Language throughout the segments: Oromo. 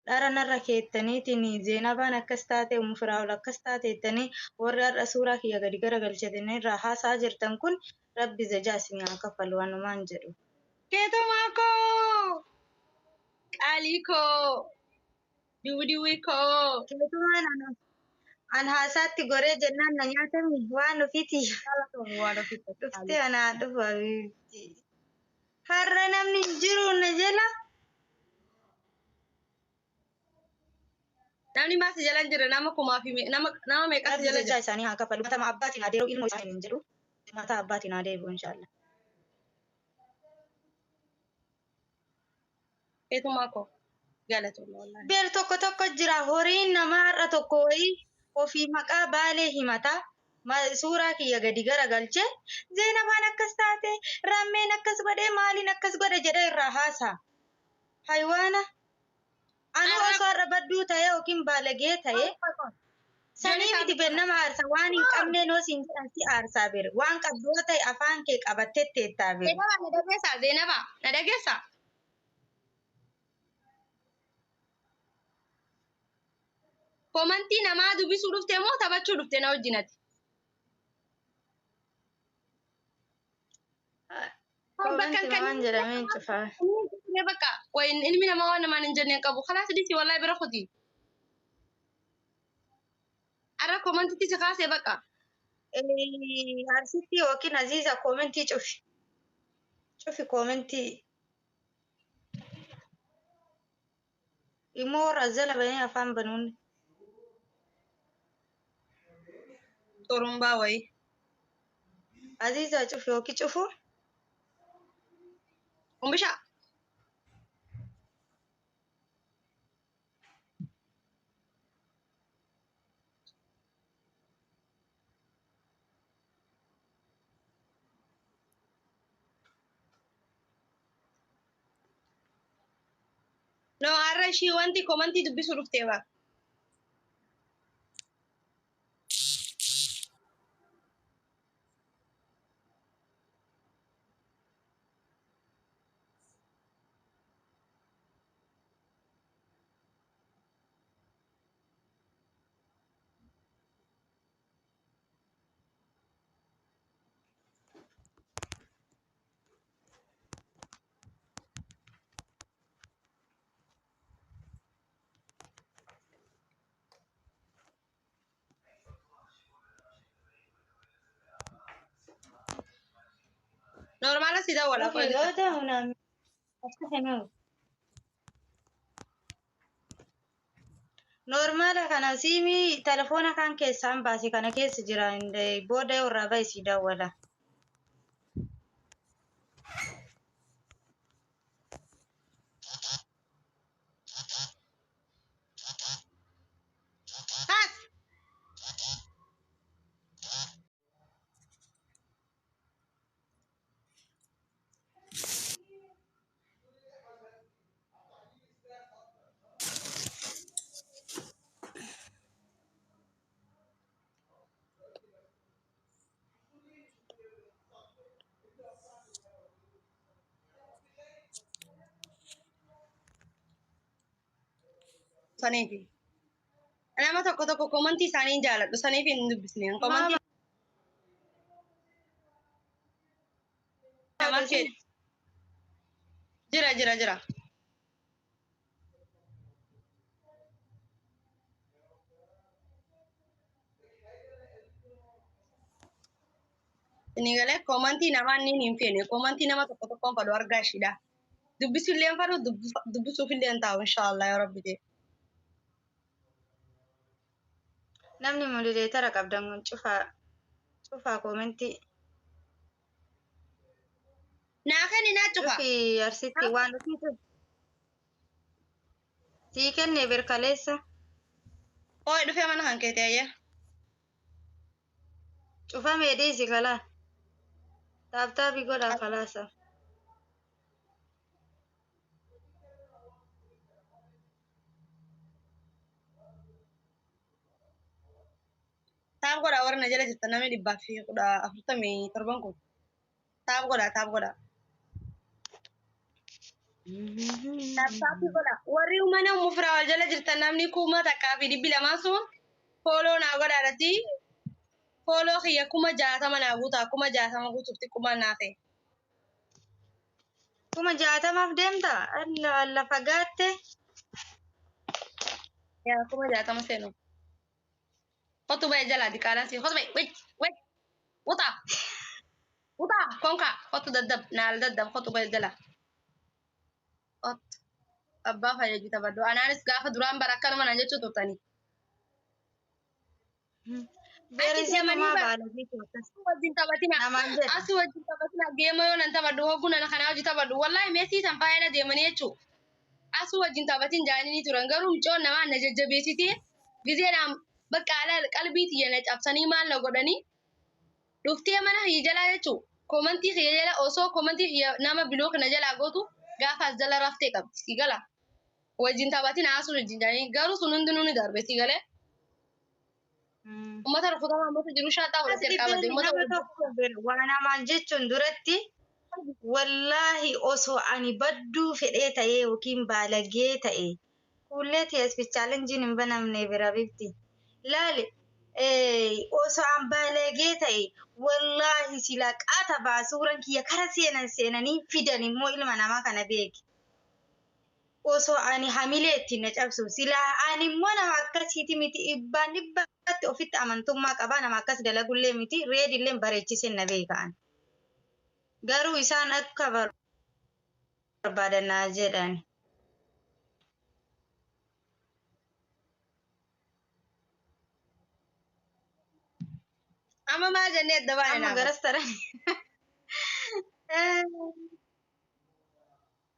Dhara narra keettaniitiin Zeenabaan akkas taate, Ummu Firaa'ol akkas taate jettanii warri har'a suuraa kiyya gadi garagalchatanii irraa haasa'aa jirtan kun Rabbi zajaa isinii haa kaffalu anumaan jedhu. Keetumaa koo qaalii koo diwwi diwwi koo. Keetumaan ana an haasaatti goree jennaan na nyaatami waan ofiiti Galatoomi waan ofii koo dhuftee qaalii. anaa dhufu habiibti. Har'a namni hin jiru na jala. Namni maa si jala hin jirre nama kumaa fi nama meeqa si Rabbi jala jajaa jira. isaanii haa kafalu. Matama abbaatiin haa deebi'u ilmoo isaanii hin jedhu. Mataa abbaatiin haa deebi'u inshaallah. Keetumaa koo galatoomi wallaahi. Beer tokko tokko jira horiin namaa har'a tokko wayii ofii maqaa baalee himata suuraa kiyya gadi garagalche Zeenabaan akkas taate rammeen akkas godhe maaliin akkas godhe jedhee irraa haasa. Haywaana Anuu Arra osoo har'a badduu ta'ee yookiin baalagee ta'e sanii miti ber nama aarsa waan hin qabneen hoo siin jedhan si aarsaa ber waan qabdu yoo ta'e afaan kee qabattee teettaa ber. Zeenaba na dhageessaa Zeenaba na dhageessaa. Komantii namaa dubbisuu dhufte moo taphachuu dhufte na wajjin ati? Bakka Komanti waan jedhameen cufaa. Bakka wayin ilmi namaa waan namaan hin jenne hin qabu. Kalaas dhisi wallahi bira kuti. Arra komantitti si kaasee bakka. Arsitti yookiin Aziiza koomentii cufi. Cufi koomentii. Immoo warra as jala bahanii afaan banuun. Xurumbaa wayii. Aziizaa cufi yookiin cufu. Umbishaa. No har'a ishii wanti komantii dubbisuu dhuftee bara. Normaala si dawwala Ofi gauta una افتحي نور Normaala kana siimii telefoona kan keessaan baase kana keessa jira booda irraa bahe si dawwala. Kaas. Saniifi. Nama tokko tokko komantii isaanii hin jaaladhu. Saniif hin dubbisne. Komantii namaa kee jira jira jira. Inni galee komantii namaa inni hin feene. Komantii nama tokko tokkoon fadhu argaa ishiidha. Dubbisuullee hin fadhu dubbisuufillee hin taa'u inshaallah yaa rabbi jee. Namni modileetara qabdan kun cufaa cufaa koomentii. Naa kenni naa cufa. Cufi arsitti waan dhufiitu sii kenne berkaleessa. Ooy dhufee mana kan keeti ayyee. Cufamee dhiisi kalaa. Taaptaabii godhaa kalaasa. Taap godhaa warra na jala jirtan namni 147 kun. Taap godhaa taap godhaa. Tap tap godha. Warri mana mufiraa wal jala jirtan namni 1200 sun follow naa godhaadhati. Follow kiyya 60,000 naa guutaa, 60,000 guutuuf xiqquma naa ta'e. 60,000f deemta? Alla alla fagaatte. Yaa 60,000 seenu. Qotu ba'e jalaa diqaalaan si qotu ba'e wait wait utaa utaa konka qotu daddab naal daddab qotu ba'e jalaa. Qotu abbaa fayyadu taphadhu. Anaanis gaafa duraan bara akkanuma naan jechuu turtanii. Achi Beerisi deemanii namaa bara baala akkas wajjin taphatina. namaan jedha. Asi wajjin taphatina geema yoo nan taphadhu hogguu nan kanaa hojii taphadhu. Wallaahi meesii san faayila deemanii jechuu. Asu wajjin taphatin jaanii turan garuu micoon namaa na jajjabeessitee gizeedhaan bakka ala qalbii tiyya na cabsanii maal na godhanii dhuftee mana kiyya jalaa jechuu comment kiyya jala osoo comment kiyya nama block na jalaa gootu gaafa as jala raftee qabdi si gala wajjin taphatin haasuu wajjin jaanii garuu sun hundinuu ni darbe si galee ummata rukutamaa ummata jiru shaaxaa As godhatee qabate dhibeen ummata nama tokko bira waa namaan jechuun duratti wallaahi osoo ani badduu fedhee ta'ee yookiin baalagee ta'e kuullee TSP challenge hin banamne bira bifti. Laali osoo an baalagee ta'e wallaahi sila qaata baasuuran kiyya kara seenan seenanii fidan immoo ilma namaa kana beeki. Osoo ani hamilee ittiin na cabsu sila ani immoo nama akkasiiti miti dhibbaan dhibbatti ofitti amantummaa qabaa nama akkas dalagullee miti reedillee bareechisee na beeka ani. Garuu isaan akka barbaadan naa jedhan. Amma maal jennee adda baane Amma naaf. garas taran.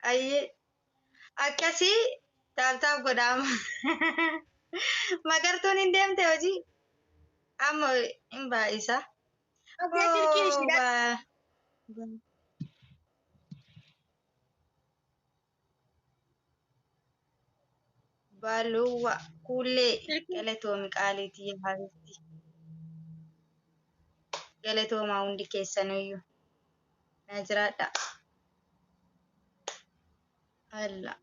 Ayyee akkasii tap tap godhaama. Magartuun hin deemte hojii amma hin baay'isa. Oggee silkiin ishiidha. Oh, Baluwa kuulee Silkiin galatoomi qaaliitii haalitti. Galatoomaa hundi keessanuyyuu. Na jiraadha. Alla.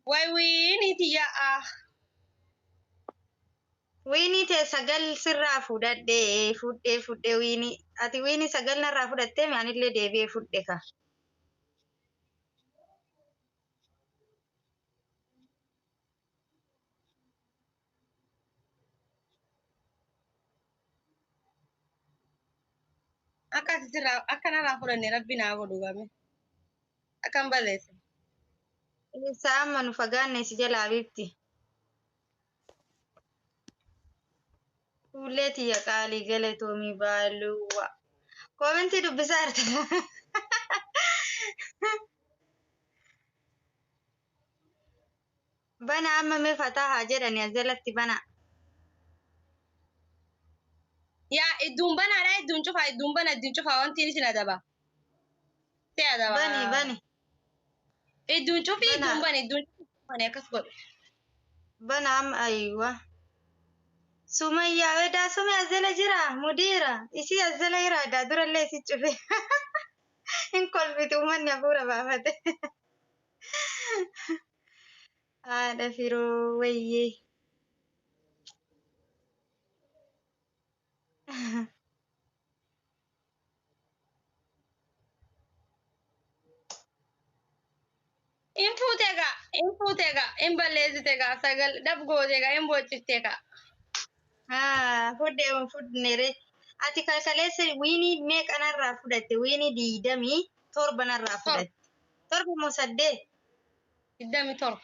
Way wiini tiyya ah. Wiinii tee sagal sirraa fudhadhee fudhee fudhee wiinii ati wiinii sagal narraa fudhattee mi anillee deebi'ee fudhe ka. Akka ati sirraa akka narraa fudhanne rabbi naa godhu game. Akkam balleesse. Eessaa amma nu fagaanne si jalaa bifti. Fuullee tiyya qaalii galatoomii baaluwa. Comment dubbisaa jirta. Bana amma mee fataa haa jedhani as jalatti bana. Yaa idduun banaadha idduun cufaa idduun bana idduun cufaa wanti isin adaba. Si adaba. Bani bani Idduun cufii bana idduun bani idduun cufii bani akkas godhu. Bana amma aywa. Sumayyaa edaa sumee as jala jira mudiira isii as jala jira edaa durallee isi cufe. Hin kolfitu uummanni hafuura baafate. Haadha firoo wayyee. In fuute gaa in fuute gaa in balleessite gaa sagal dhab goote gaa in boochifte gaa. Ah, fudhe fudhnere. Ati kalkaleessa wiinii meeqa narraa fudhatte? Wiinii 27 narraa 7. Fudhatte. Torba moo saddeet? 27.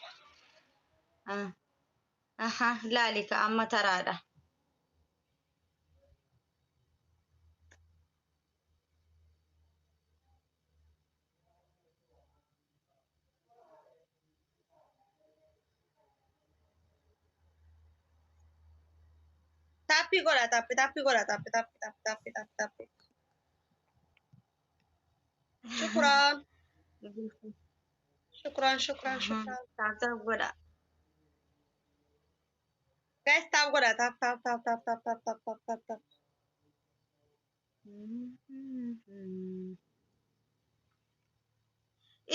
Ah, aha, laali ka amma taraadha. Tap godha tap tap godha tap tap tap tap tap tap. Shukuraan. Shukuraan shukuraan shukuraan. Tap tap godha. Guys, tap godha, tap tap tap tap tap tap tap tap tap tap.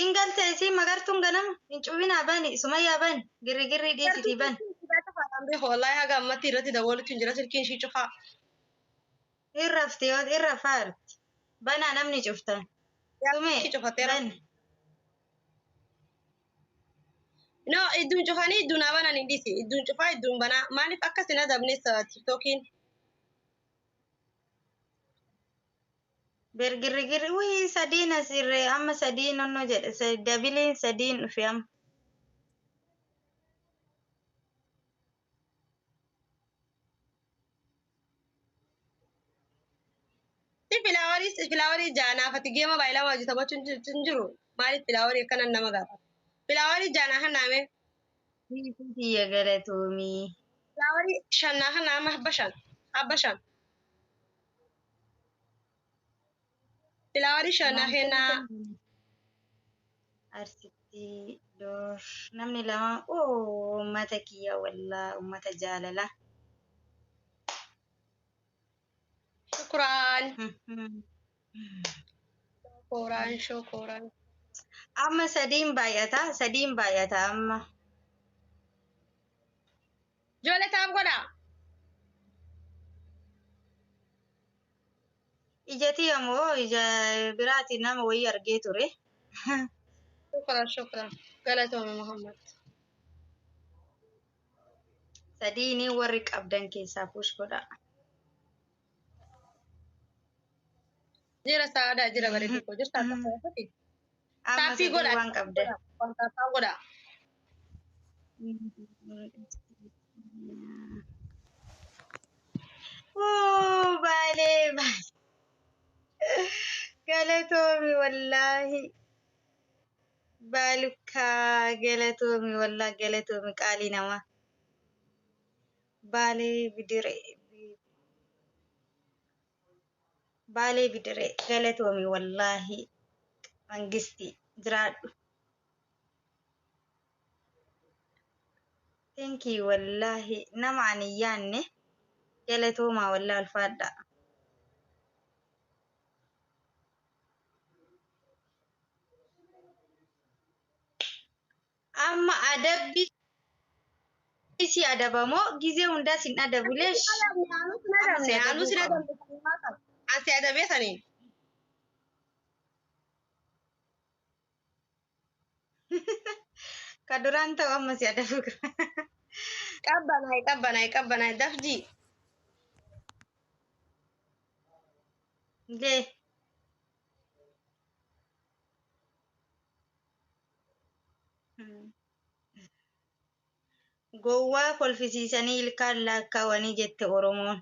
Ingalte isii magartuun ganama hin cubinaa bani, sumayyaa bani, girrigirrii dhiisitii bani. Wallahi haga ammatti irratti dawwaluutu hin jira, silkiin ishii cufaa. Irrafti yoo irra faarti. Banaa namni cuftan. Sumee Ishii cufateera. bani. No, idduun cufanii idduun haa banan hin dhiisi. Idduun cufaa idduun banaa. Maaliif akkas hin adabnes tiktookiin? Ber girrigirri wii sadiin asirree amma sadiin onnoo jedhe, dabiliin sadiin dhufe amma. Si filaawarii jaanaafati geema baay'ee hojii taphachuun hin jiru. Maaliif filaawarii akkanan nama gaafata? Filaawarii jaanaa kannaame. Kiyya galatoomii. Filaawarii shannaa kannaama, habba shan. Habba shan. Filaawarii shannaa kennaa. Arsitti door namni lama, oo uummata kiyya, wallaa uummata jaalala. Shukuraan. Shukuraan shukuraan. Amma sadiin baay'ata, sadiin baay'ata amma. Ijoollee, tap godhaa. Ija tiyya moo ija biraatiin nama wayii argee ture. Shukuraan shukuraan. Galatoome Muhammad. Sadiini warri qabdan keessaa push godha. Jira sa'aadaa jira, bareedu koo jirta akka ta'etti. Amma Taappii sadii godhaa. waan qabdan. Tap godhaa. Oo baalee baalee. Galatoomi wallaahi. Baalukkaa galatoomi, wallaa galatoomi qaalii namaa. Baalee bidiree. Baalee bidiree galatoomi wallaahi. Mangisti jiraadhu. Thank you wallaahi, nama ani hin yaanne galatoomaa wallaa, ulfaadha. Amma adabbi si adabamoo gizee hundaa sin adabu leesh. Amma si Anuu adabuu sin qaba. adabne. Ansi adabee saniin. Ka duraan ta'u amma si adabuu qaba. Qabbanaay qabbanaay qabbanaay dafjii. Lee. Gowwaa kolfisiisanii ilkaan laakkaawanii jette Oromoon.